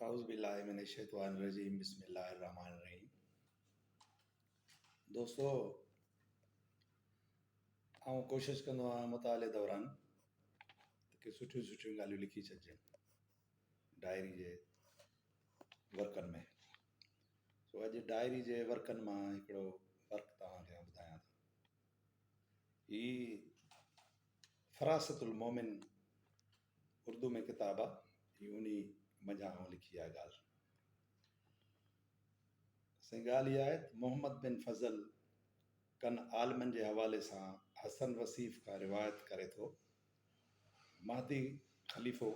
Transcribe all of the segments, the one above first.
اعوذ بالله من الشيطان الرجيم بسم الله الرحمن الرحيم دوستو آئون ڪوشش ڪندو آهيان مطالعي دوران ته ڪي سٺيون سٺيون ڳالهيون لکي ڇڏجن ڊائري جي ورقن ۾ سو اڄ ڊائري جي ورقن مان هڪڙو ورق توهان کي ٻڌايان ٿو هي فراست المومن اردو ۾ ڪتاب آ هي انهي منجهان آئون لکي آ ڳالهه. سائين ڳالهه اها آهي ته محمد بن فضل ڪن عالمن جي حوالي سان حسن وصيف کان روايت ڪري ٿو مهدي خليفو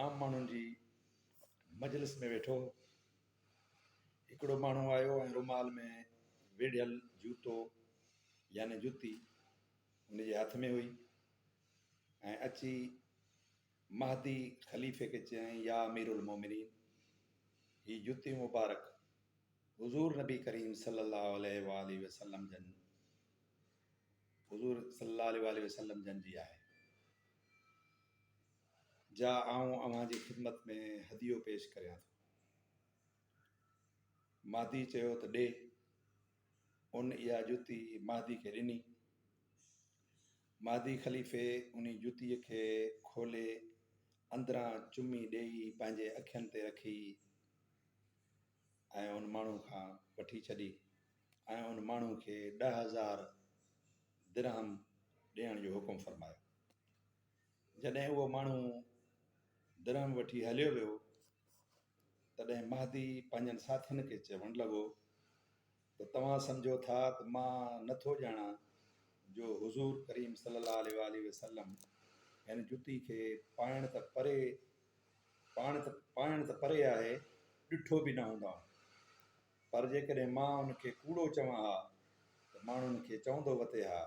عام ماڻهن جي مجلس ۾ ويٺو هو هڪڙو ماڻهو آيو ۽ رومال ۾ ويڙهيل جوتو يعني جتي ان جي هٿ ۾ هئي ۽ اچي مهدي خليفي کي چيائين، يا امير المومنين! هي جتي مبارڪ حضور نبي ڪريم صلي الله عليه واٰله وسلم جن حضور صلي الله عليه واٰله وسلم جن جي آهي، جا آئون اوهان جي خدمت ۾ هديو پيش ڪريان ٿو. مهدي چيو ته ڏي. ان اها جتي مهدي کي ڏني. مهدي خليفي انهي جتيء کي کولي اندران چمي ڏيئي پنهنجي اکين تي رکي ۽ ان ماڻهو کان وٺي ڇڏي ۽ ان ماڻهو کي 10,000 درهم ڏيڻ جو حڪم فرمايو. جڏهن اهو ماڻهو درهم وٺي هليو ويو، تڏهن مهدي پنهنجن ساٿين کي چوڻ لڳو ته توهان سمجهو ٿا ته مان نه ٿو ڄاڻان جو حضور ڪريم صلي الله عليه واٰله وسلم هن جتي کي پائڻ ته پري پاڻ ته پائڻ ته پري آهي ڏٺو به نه هوندائون پر جيڪڏهن مان ان کي ڪوڙو چوان ها ته ماڻهن کي چوندو وتي ها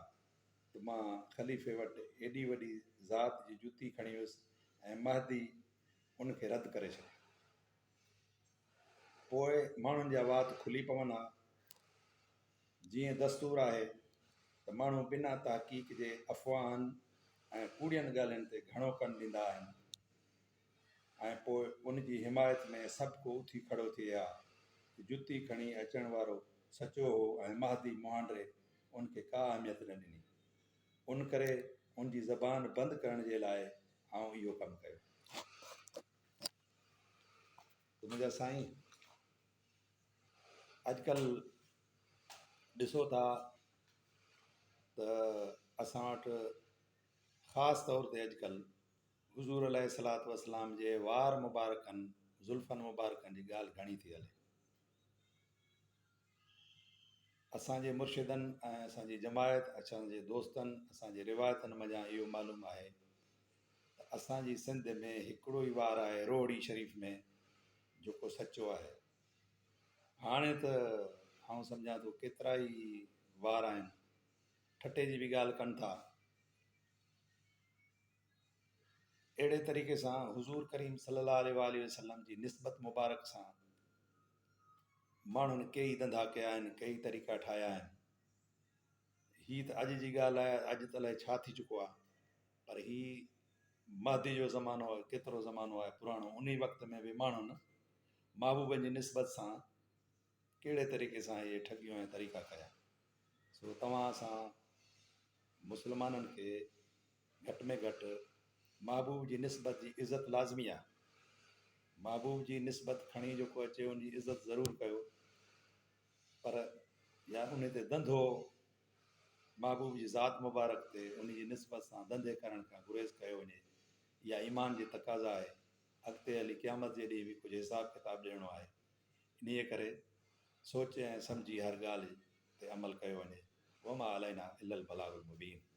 ته مان خليفي وٽ ايڏي وڏي ذات جي جتي کڻي ويس ۽ مهدي ان کي رد ڪري ڇڏيو. پوء ماڻهن جا وات کلي پون ها. جيئن دستور آهي ته ماڻهو بنا تحقيق جي افواهن ۽ ڪوڙين ڳالهين تي گهڻو ڪن ڏيندا آهن ۽ پوء ان جي حمايت ۾ سڀ ڪو اٿي کڙو ٿئي ها ته جتي کڻي اچڻ وارو سچو هو ۽ مهدي مهانڊري ان کي ڪا اهميت نه ڏني. ان ڪري ان جي زبان بند ڪرڻ جي لاء آئون اهو ڪم ڪيو. ته منهنجا سائين اڄڪلهه ڏسو ٿا ته اسان وٽ خاص طور تي اڄڪلهه حضور عليه الصلوة والسلام جي وار مبارڪن زلفن مبارڪن جي ڳالهه گهڻي ٿي هلي. اسان جي مرشدن ۽ اسان جي جماعت اسان جي دوستن اسان جي روايتن منجهان اهو معلوم آهي ته اسان جي سنڌ ۾ هڪڙو ئي وار آهي روهڙي شريف ۾ جيڪو سچو آهي. هاڻي ته آئون سمجهان ٿو ڪيترا ئي وار آهن. ٺٽي جي به ڳالهه ڪن ٿا. اهڙي طريقي سان حضور ڪريم صلي الله عليه واٰله وسلم جي نسبت مبارڪ سان ماڻهن ڪيئي ڌنڌا ڪيا آهن، ڪيئي طريقا ٺاهيا آهن. هي ته اڄ جي ڳالهه آهي، اڄ ته الائي ڇا ٿي چڪو آهي، پر هي مهدي جو زمانو آهي، ڪيترو زمانو آهي پراڻو، انهي وقت ۾ به ماڻهن محبوبن جي نسبت سان ڪهڙي طريقي سان اهي ٺڳيون ۽ طريقا ڪيا. سو توهان اسان مسلمانن کي گهٽ ۾ گهٽ محبوب جي نسبت جي عزت لازمي آهي. محبوب جي نسبت کڻي جيڪو اچي ان جي عزت ضرور ڪيو پر يا ان تي ڌنڌو محبوب جي ذات مبارڪ تي ان جي نسبت سان ڌنڌي ڪرڻ کان گريز ڪيو وڃي اها ايمان جي تقاضا آهي. اڳتي هلي قيامت جي ڏينهن به ڪجهه حساب ڪتاب ڏيڻو آهي. انهيء ڪري سوچي ۽ سمجهي هر ڳالهه تي عمل ڪيو وڃي. وما علينا الا البلاغ المبين.